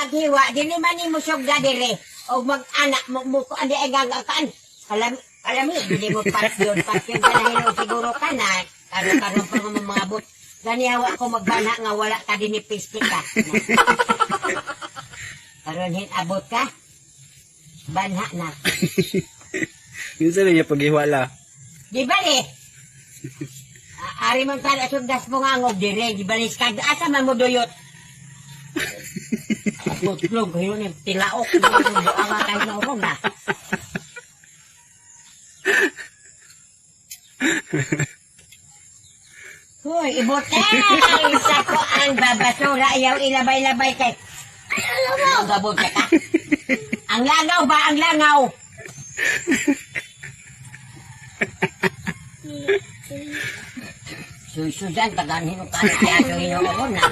Paghiwa, dili man nimo sugda dire og mag-anak mo mo ko andi ay gagaan. Alam alami dili mo patyon patyon ka na hinuon siguro ka na karon karon pa mo mga but. Gani hawa ko magbana nga wala ka dinhi piste ka. Karon hin abot ka. Banha na. Minsan na niya paghiwala. Di bali. Ari man kada sugdas mo nga ngog dire, di bali kag asa man mo duyot. Putlog kayo ni tilaok ang kay noron na. Hoy, ibutay sa kuan babasura ayaw ilabay-labay kay. Ano mo? Gabog ka ka. Ang langaw ba? Ang langaw. Susudan, taganhin mo ka na kaya so hinuon na.